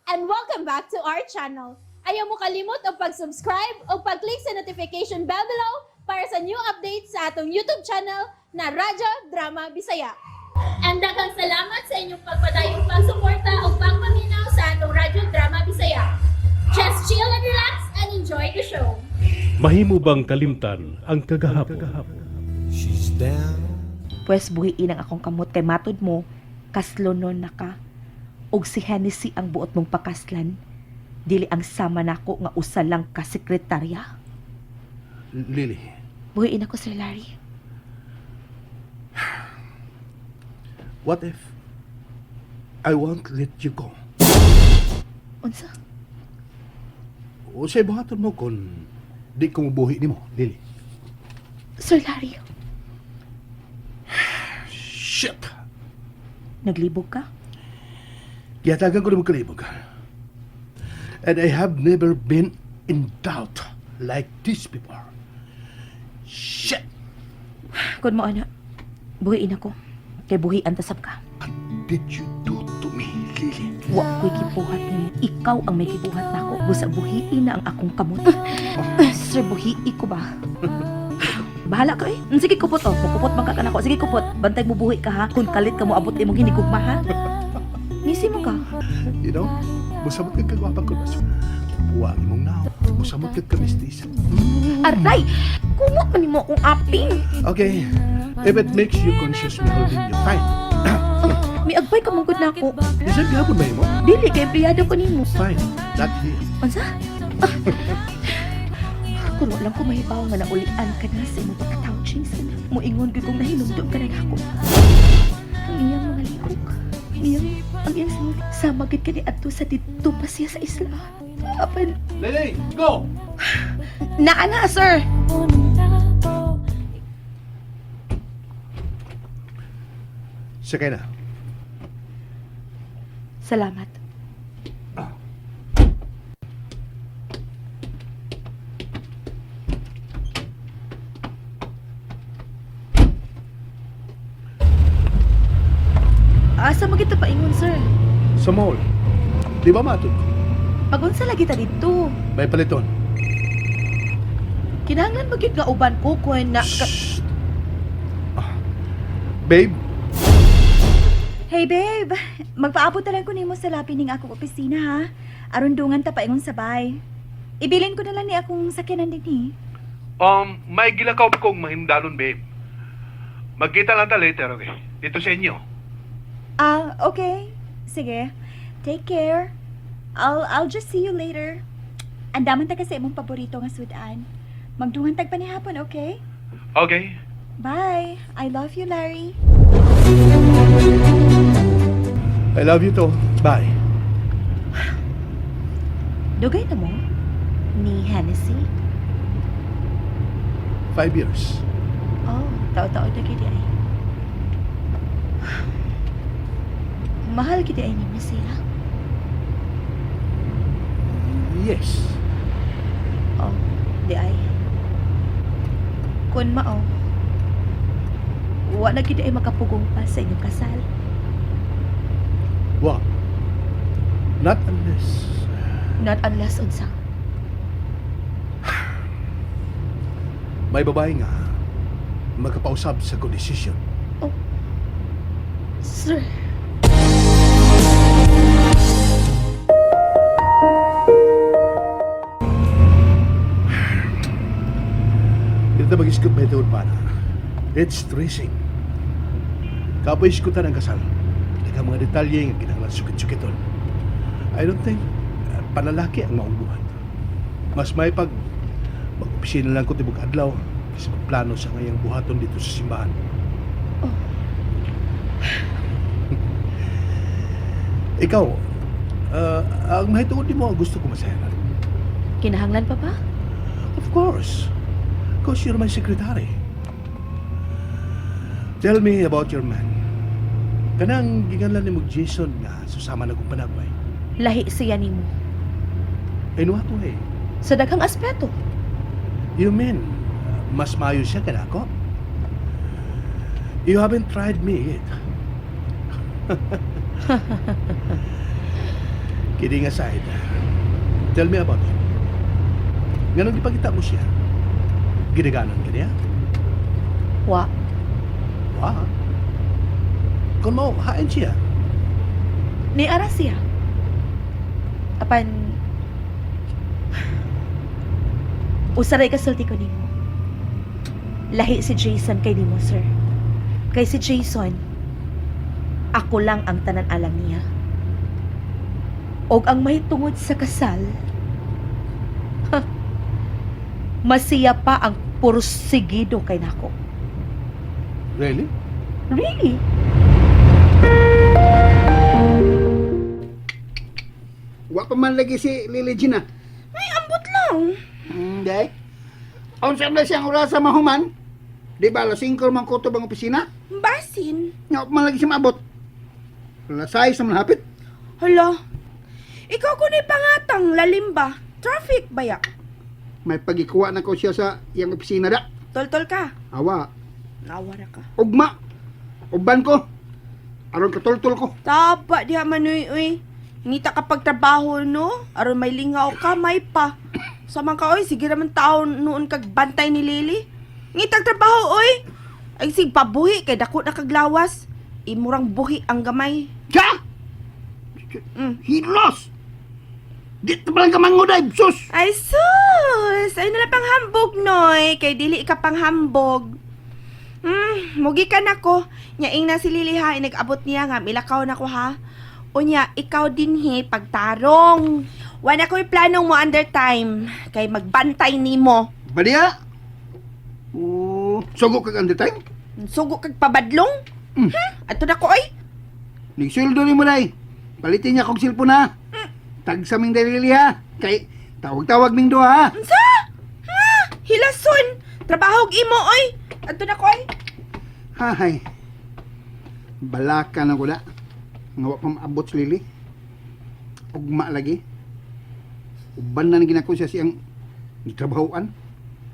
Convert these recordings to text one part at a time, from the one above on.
And welcome back to our channel. Ayaw mo kalimot og pag-subscribe o pag-click sa notification bell below para sa new updates sa atong YouTube channel na Radyo Drama Bisaya. And daghang salamat sa inyong pagpadayong pagsuporta o pagpaminaw sa atong Radyo Drama Bisaya. Just chill and relax and enjoy the show. Mahimo bang kalimtan ang kagahapon? She's down. Pwes buhiin ang akong kamot kay matud mo, kaslonon na ka. Og si Hennessy ang buot mong pakaslan. Dili ang sama nako nga usa lang ka sekretarya. Lily, Buhiin ako, Sir Larry. What if I won't let you go? Unsa? Unsay buhaton mo kung di ko mubuhi nimo, Lily? Sir Larry, Shit! Naglibog ka? Gihatagan ko nimo kalibog. And I have never been in doubt like this before. Shit! Kun mao ana, buhiin ako. Kay buhian ta sab ka. What did you do to me, Lily? Wa ko'y gibuhat nimo. Ikaw ang may gibuhat nako. Busa buhiin na ang akong kamot. Sir, buhii ko ba? Bahala ka eh. Sige, kupot oh. Mukupot man ka kanako. Sige, kupot. Bantay mo buhi ka ha. Kung kalit ka mo abot imong hinigugma ha. Ngisi mo ka. You know, musamot kag kagwapang ko. Puwang imong nawong. Musamot kag kamistisa. Aray! Kumot man nimo akong aping. Okay, if it makes you conscious me holding you, fine. Miagbay ka man gud nako. Bisan gihapon ba mo? Dili kay empleyado ko nimo. Fine, not here. Unsa? Kung wala ko mahibaw nga naulian ka na sa imong pagkatawo, Jason. Moingon gyud kong nahinumdum ka na nako. Ang iyang mga lihok, ang iyang sinuli, sama gyud ka ni adto sa didto pa siya sa isla. Apan, Lily, go! Naa na, sir! Sakay na. Salamat. Asa mo kita paingon, sir? Sa mall. Di ba matod ko? Pagunsa lagi ta didto. May paliton. Kinahanglan ba gyud nga uban ko kun na Shh! Ah. Babe, Hey babe, magpaabot na lang ko nimo sa lapi ning akong opisina ha. Aron dungan ta paingon sabay. Ibilin ko na lang ni akong sakyanan dinhi. May gilakaw kong mahimdalon, babe. Magkita lang ta later, okay? Dito sa inyo. Ah, okay. Sige. Take care. I'll just see you later. Andaman ta kasi imong paborito nga sudan. Magdungan tag panihapon, okay? Okay. Bye. I love you, Larry. I love you too. Bye. Dugay na mo ni Hennessy? 5 years. Oh, tao-tao na gid ay. Mahal gid ay nimo siya. Yes. Oh, diay. Kun mao, wa na gid ay makapugong pa sa inyong kasal. Wa. Not unless Not unless unsa? May babae nga makapausab sa akong decision. Sir. Dito mag-iskut may tungod pa na. It's stressing. Kapoy iskutan ang kasal. Daghang mga detalye nga kinahanglan sukit-sukiton. I don't think panlalaki ang maong buhat. Mas may pag mag-opisina lang ko tibok adlaw kasi magplano sa ngayang buhaton dito sa simbahan. Oh. Ikaw, ang mahitungod mo ang gusto ko masayaran. Kinahanglan pa ba? Of course. Because you're my secretary. Tell me about your man. Kanang ginganlan nimo Jason nga susama na kong panagway. Lahi siya nimo. In what way? Sa daghang aspeto. You mean, mas maayo siya kanako? You haven't tried me yet. Kidding aside, tell me about him. Nganong gipakita mo siya? Gidaganan ka niya? Wa. Wa. Kung mao, hain siya. Ni ara siya. Apan usaray kasulti ko nimo. Lahi si Jason kay nimo, sir. Kay si Jason, ako lang ang tanan alam niya. Og ang may tungod sa kasal, masiya pa ang pursigido kay nako. Really? Really? Wa pa man lagi si Lily Gina. Ay, ambot lang. Hindi. Unsa man siyang oras sa mahuman? Di ba alas 5 man kutob ang opisina? Basin. Nga pa man lagi siya maabot. Alas 6 naman hapit. Hala. Ikaw ko ni pangatang lalim ba? Traffic ba ya? May pagikuha na ko siya sa iyang opisina da. Toltol ka. Awa, Nawara ka. ugma. Uban ko. Aron katultol ko. Tapa diha manoy uy. Ngita ka pagtrabaho no? Aron may lingaw ka, may pa. Samang ka oy, sige raman tao noon kag bantay ni Lily. Ngitag trabaho oy. Ay sig pabuhi kay dako na kaglawas. Imurang buhi ang gamay. Ka! Hilos! Di ta pa lang ka manguday, sus! Ay sus! Ay nala pang hambog noy, kay dili ka pang hambog. Mugi ka nako. Nyaing na si Lily ha, inag-abot niya nga milakaw na ko ha. Unya, ikaw din he, pagtarong. Wala ko'y planong mo under time, kay magbantay nimo. Baliya! Oh, sugo kag under time? Sugo kag pabadlong. Ha? Ato na ko oy. Nigsuldo ni mo day. Palitin niya kong silpon ha. Tag sa ming dalili ha. Kay tawag-tawag ming duha ha. Unsa? Ha? Hilason. Trabahog imo oy. Ato na ko oy. Hahay. Balaka na ko da. Nga wa pa maabot si Lily. Ugma lagi. Uban na ginako siya siyang gitrabahoan.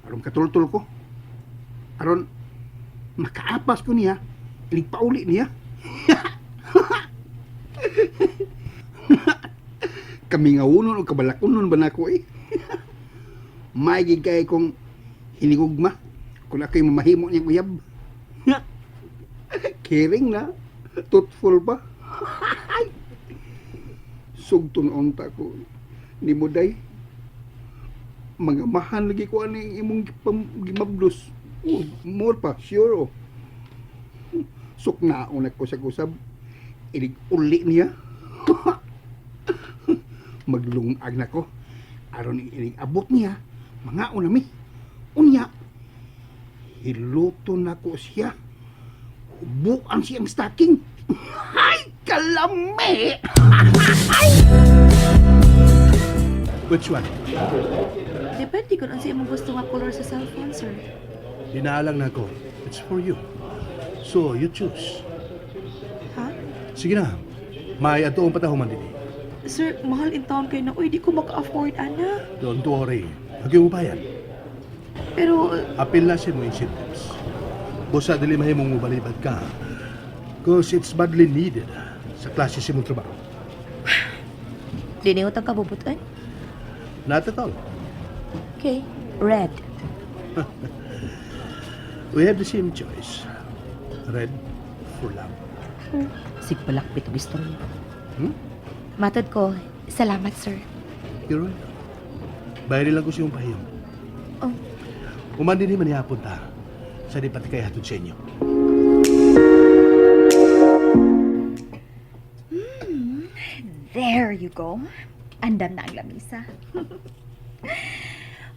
Aron katultol ko. Aron makaapas ko niya. Iligpauli niya. Kami nga unon o kabalakunon ba na ko eh. Maigig kay kong hinigugma. Kung ako'y mamahimo niyang uyab. Caring na. Truthful pa. Sugton unta ko. Ni mo day. Mangamahan lagi ko ani imong gimablos. Oh, more pa, sure oh. Suknaon ako sa kusab. Ilig uli niya. Maglungag na ko. Aron ilig abot niya. Mangaon na mi. Unya. Hiluto na ko siya. Hubuan siyang stocking. Ay, kalame! Which one? Depende kung unsa imong gusto nga color sa cellphone, sir. Dinaalang na ko. It's for you. So, you choose. Ha? Sige na. May atuong patahuman din. Sir, mahal in town kayo na. Uy, di ko maka-afford, ana. Don't worry. Hagyo mo pa yan. Pero, Apil na siya mo incentives. Busa dili mahimong mobalibad ka. Cause it's badly needed sa klase sa imong trabaho. Di niyo tang kabubutan? Not at all. Okay. Red. We have the same choice. Red for love. Sigpalakbit og istorya. Hmm? Matod ko, salamat, sir. You're right. Bayari lang ko siyang pahiyom. Oh. Uman din man hapon ta. Sa di pati kay hatod sa inyo. There you go. Andam na ang lamisa.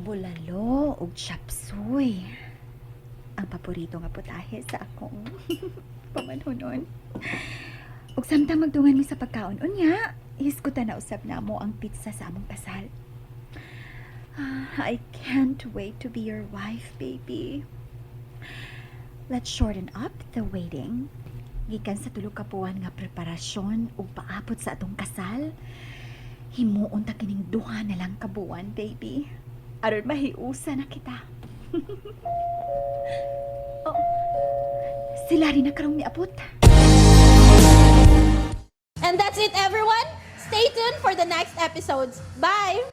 Bulalo ug chapsuy. Ang paborito nga putahe sa akong pamanhonon. Ug samtang magdungan mi sa pagkaon unya, hisgutan na usab namo ang pizza sa among kasal. Ah, I can't wait to be your wife, baby. Let's shorten up the waiting. Gikan sa tulo ka buwan nga preparasyon ug paabot sa atong kasal, himuon ta kining duha na lang ka buwan, baby. Aron mahiusa na kita. Oh, sila rin na karong niabot. And that's it, everyone. Stay tuned for the next episodes. Bye!